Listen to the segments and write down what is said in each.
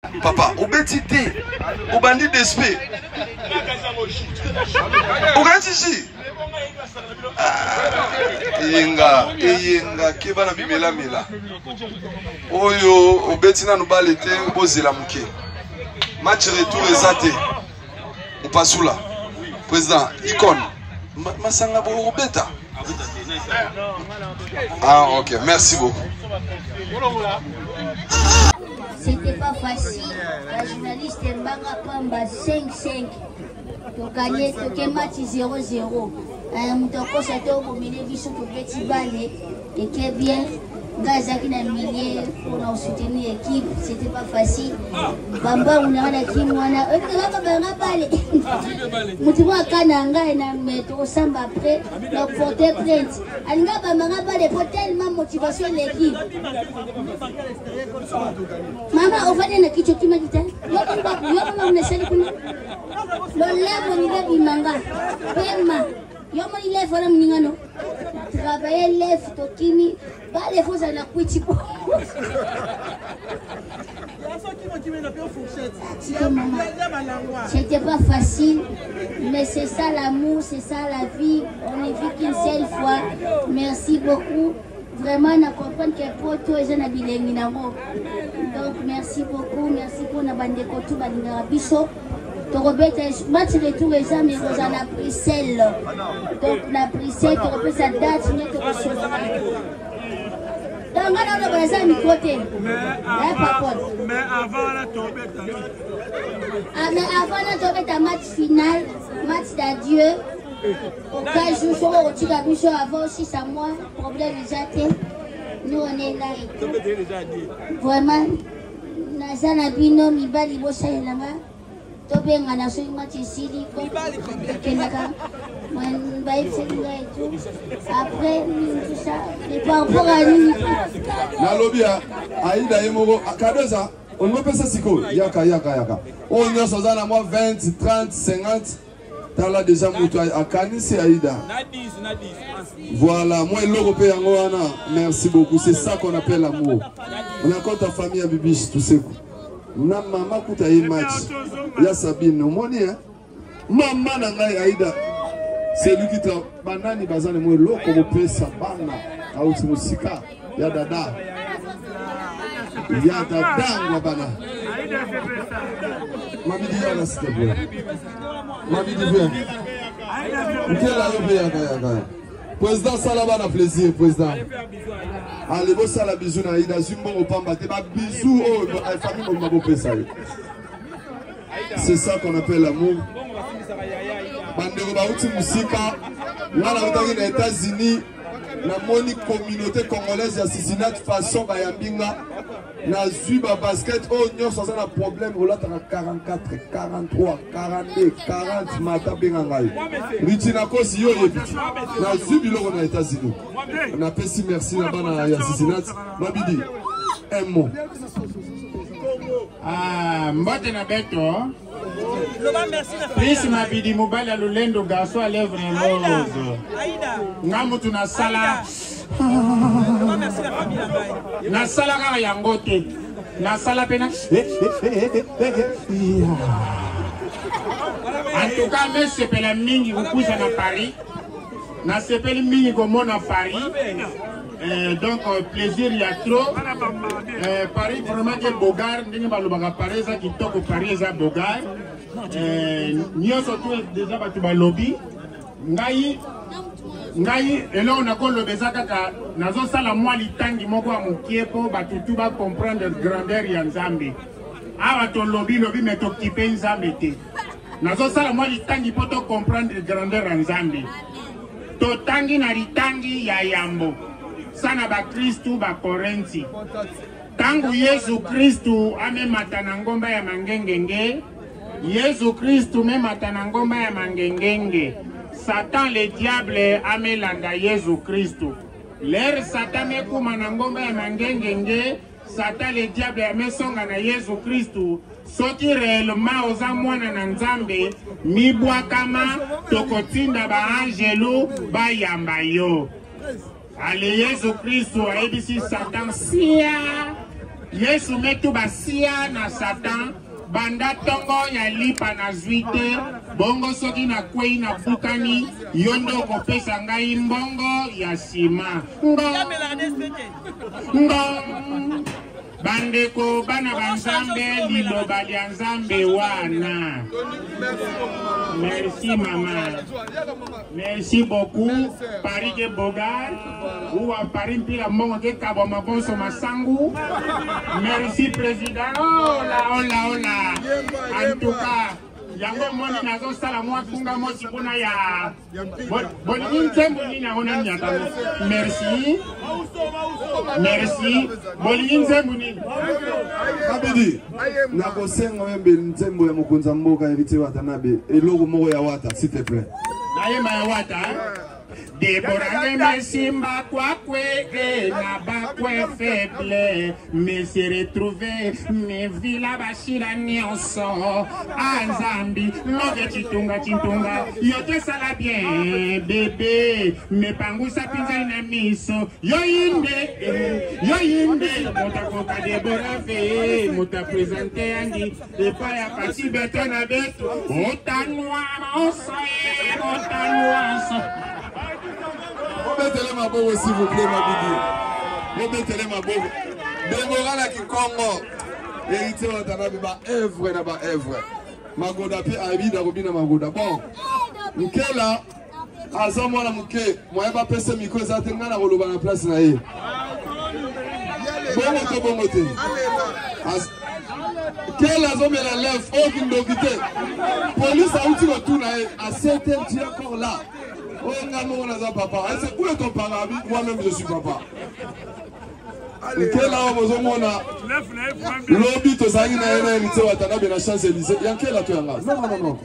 Papa, obeti te. Obandi despe. Okanisi si. Ah, eyenga, eyenga, keba na bimela mela. Oyo obeti nanu bale te, bozela moke. Match retour eza te. Mupasula. Président, icône. Masanga bobeta. Ah, ok, merci beaucoup. C'était pas facile. La journaliste Mbanga Pamba 5-5. Tokanye, toke match 0-0. Euh, moto akosa te okomele biso tobeti bale eke bien ngai azalaki na milieu mpona kosoutenir équipe c'était pas facile bambangu na ngai na kimi wana ekaka banga bale moto moko akana ngai na me tokosamba après na porte plainte alinga bambanga bale po tellement motivation eleki mama ofandi na kiti okimaki te yo mama unasali kuna lolemo ninga bimanga pema yo moni leve wana moninga no travaille leve tokimi bale fo ozala na kwiti po C'était pas facile, mais c'est ça l'amour, c'est ça la vie. On ne vit qu'une seule fois. Merci beaucoup. Vraiment, na comprendre que poto eza na bilengi nango. Donc merci beaucoup, merci pour na bandeko tout balingaka biso. Tokobeta match retour eza mais kozala na Bruxelles. Donc na Bruxelles tokopesa date nde tokosolola. Donc nga naoloba naza micro te. Eh, papone. Mais avant na tobeta. Ah mais avant na tobeta match final, match d'adieu. Au cas où soki okotika biso avant 6 mois, problème eza te. Nous on est là et tout. Vraiment naza na bino mibali bosalela nga tobengana soki match esili tokendaka bayebisaki ngai et tout après nini tout ça mais par rapport à nini nalobi ya aida ye moko kado eza olingi opesa sikoyo yaka yaka yaka oyo nyonso aza na mwa 20 30 50 tala deja moto akanisi aida voilà mwa eloko mpe yango wana merci beaucoup c'est ça qu'on appelle l'amour na compte ya famille ya bibiche tuseku na mama kuta ye match ya sabine omoni hein mama na ngai aida celui qui tra banani baza na mwa eloko kopesa bana auti mosika ya dada ya dada ngwa bana mabidi yaka s'il te plaît mabidi viens nkela yo mpe yaka yaka président sala bana plaisir président ale bosala bizu na ida azwi mbongo pamba te babizu oyo oh, famille mobima bopesa ye c'est ça qu'on appelle l'amour bandeko bauti mosika nga nautaki na états-unis namoni communauté congolaise ya cincinnati façon bayambi nga nazwi babasket oyo nyonso aza na problème olataka 44 43 42 40 mata benga ngai richi nakosi yo oyebi ti nazwi biloko na états-unis napesi merci na bana ya cincinnati mabidi un mot ah, mbote na beto Prince Mabidi mobali ya lolendo garçon à lèvres rose nga mutu nasala nasala kaka yango te nasala mpe na en tout cas mesepela mingi kokuza na Paris nasepeli mingi komona Paris Eh, donc euh, plaisir ya trop eh, Paris vraiment ke bogar ndenge balobaka Paris eza kitoko Paris eza bogar eh, nyonso tu deja bato balobi ngai ngai eloko nakoloba eza kaka nazosala mwa litangi moko ya mokie mpo bato tu bacomprendre grandeur ya nzambe awa tolobi lobi me tokipe nzambe te nazosala mwa litangi mpo tocomprendre grandeur ya nzambe Totangi na litangi ya yambo sana bakristu ba Korinti. Tango Yesu Kristu amemata na ngomba ya mangengenge, Yesu Kristu memata na ngomba ya mangengenge, Satan le diable amelanda Yesu Kristu. Lere Satan mekuma na ngomba ya mangengenge, Satan le diable amesonga na Yesu Kristu soki reellement oza mwana na Nzambe mibwakama tokotinda baangelu bayamba yo. Ale Yesu Kristu ayebisi Satan sia. Yesu metu basia na Satan banda tongo ya lipa nazwi te, bongo soki nakwei nabukani, yo nde okopesa ngai mbongo ya nsima. Ngo bandeko bana ba Nzambe, liloba lya Nzambe wana. Merci mama, merci beaucoup. Paris ke Bogar uwa Paris mpila mbongo ke kabwa mabonso masangu. Merci président. Oh la oh la oh la. En tout cas, yango omoni nazosala mwa kunga mosi kuna ya bolingi nzembo nini yango naniaka merci merci bolingi nzembo nini kabidi nakosenga oyembe nzembo ya mokonzi ya mboka héritier watanabe eloko moko ya wata s'il te plaît nayemba ya wata Deborah Ngemesimba kwakwe na bakwe faible me se retrouver me vila bashila nyonso a Nzambi loge chitunga chitunga yo te sala bien bebe me pangusa pinzali na miso yo yinde yo yinde motakoka Deborah ve mota presente yangi epai ya pasi beto na beto otanwa maosa otanwa bobetele maboko s'il vous plaît mabidi bobetele maboko Deborah na kikongo héritier Watanabe ba œuvre na ba œuvre magoda mpe ayebi kobina magoda bon nkela aza mwana moke moye bapesa miko eza te ngai nakoloba na place na ye bongo to bongo te kele azomela lef oyo kindoki te polise auti kotuna ye a 7 heures tu es encore là oyo ngai moko naza papa ese où est ton parent abi moi même je suis papa nkela oyo bozomona lobi tozalaki na ye na héritier watanabe na champs élysées ya nkela to yanga non non non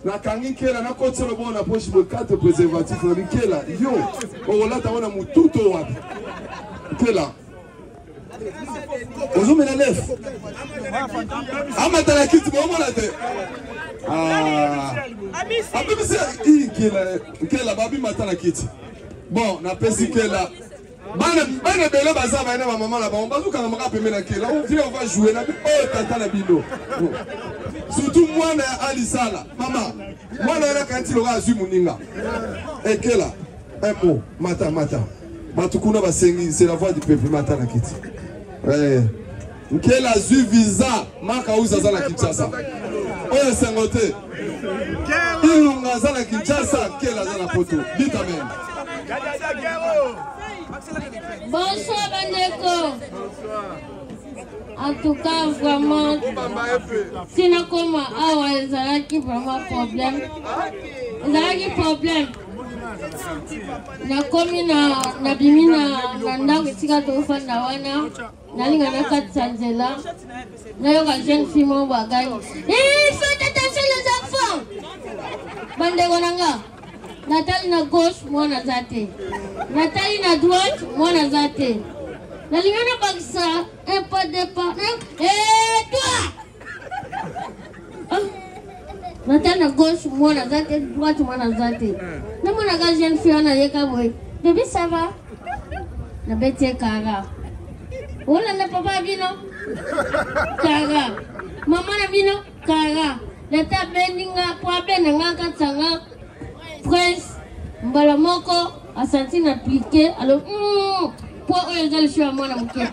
nakangi nkela nakotisa loboko na poche boye 4 préservatif nabi nkela yo okolata ngo na motu to wapi nkela ozomela lef amata na kiti boomona te abimisi nkela nkela babimata na kiti bon napesi nkela bana bana ebele baza baye na bamama na bango bazokanga maka pembe na nkela on vient on va jouer na oyo tata na bino surtout mwana ya alisala mama mwana wana kanti loka azwi moninga ekela un mot mata mata bato kuna basengi c'est la voix du peuple mata na kiti eh. Nkela azwi visa Mark Auza aza na Kinshasa. Oyo esengo te. Ilunga aza na Kinshasa, Nkela aza na Poto. Dites amen. Bonsoir bandeko. En tout cas vraiment tina koma awa ezalaki vraiment problème. Ezalaki problème. Nakomi na nabimi na ndako esika tofanda wana. Nalinga nakatisa nzela nayoka jeune fille moko boye agangi faites attention les enfants bandeko na nga natali na gauche mwana aza te natali na droite mwana aza te nalingi nabakisa un pas deux pas eh, toi ah. Natali na gauche mwana aza te droite mwana aza te namonaka jeune fille wana ayeka boye bebi ça va nabeti ye kara olanda papa bino kara mama na bino kara leta abendi nga po abenda nga akatisa nga prince mbala moko asanti na plike alo po oyo eza liso ya mwana moke te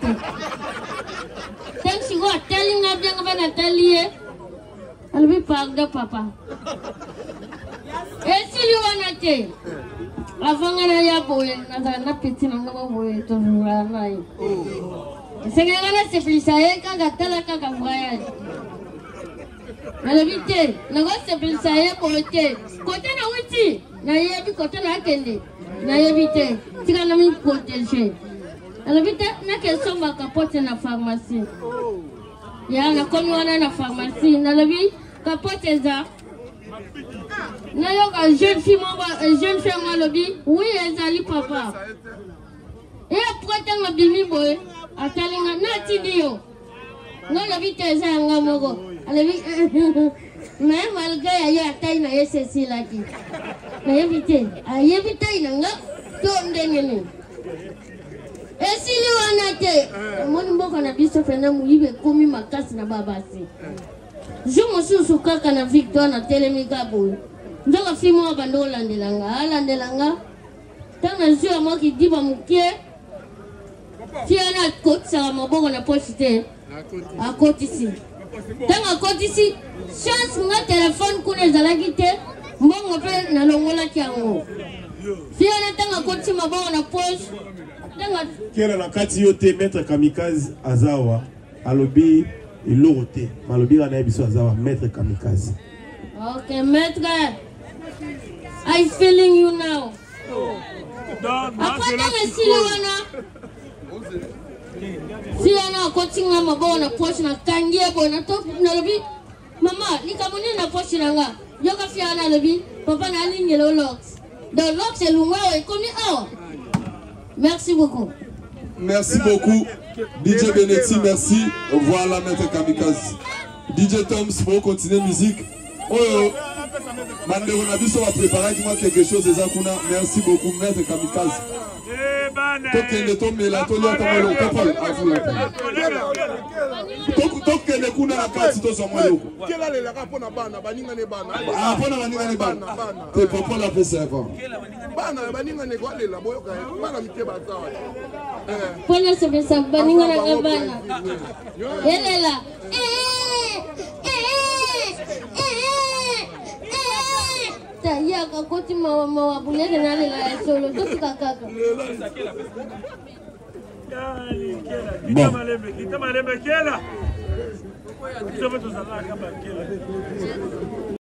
tango sikoyo atali nga bianga mpe natali ye alobi pardon papa esili wana te avanga na ya boye nazala na peti na ngai boye tozala na ye esengelaka nasepelisa ye kaka tala kaka voyage nalobi te nakosepelisa ye boye te kote na wuti nayebi kote nakende nayebi te tika na miprotege nalobi te nakesomba kapote na pharmacie ya nakomi wana na pharmacie nalobi kapote eza nayoka jeune fille moko jeune fille yango alobi wi ezali papa e apres ntango abimi boye atali nga natindi yo nga alobi te eza ya nga moko alobi mais malgré ya ye atai na ye sesilaki nayebi te ayebi tai na nga to ndenge nini. Esili wana te. Omoni mboka na biso mpenza moyibi ekomi makasi na babasi. Jour mosusu kaka na victoire natelemi ka boye. Nzoka fille moko abandi kolandela nga, alandela nga. Ntango nazwi ya mwa kidiba moke, fille wana akotisaka maboko na poche te, akotisi. Ntango akotisi, chance nga telefone kuna ezalaki te, mbongo mpe nalongolaki yango. Fille wana ntango akotisi maboko na poche, ntango Kela na kati yo te maître Kamikaze azawa alobi eloko te malobi kaka na ye biso azawa maître Kamikaze. Ok, maître. I feeling you now. Après ntango esili wana si wana akoti nga maboko na poche nakangi ye boye nalobi mama likambo nini na poche na nga yoka fi wana alobi papa nalingela olox donc lox elungwa awa ekomi awa. Merci beaucoup. Merci beaucoup DJ Benetti, merci. Voilà maître Kamikaze. DJ Toms pour continuer musique. Oyo bandeko na biso bapreparaki mwa quelque chose eza kuna. Merci beaucoup maître Kamikaze. Tokende tomela tolia ata mwa eloko. Papa afula tokende kuna na kati tozwa mwa eloko. Ah, mpona baninga ne bana te papa lapesa avant bana baninga ndeko alela boyoka ye bana mike baza wana mpo nasepelisa baninga na nga bana elela tayaka koti mawa mawa buleke nalela ya solo totika kaka. Bon.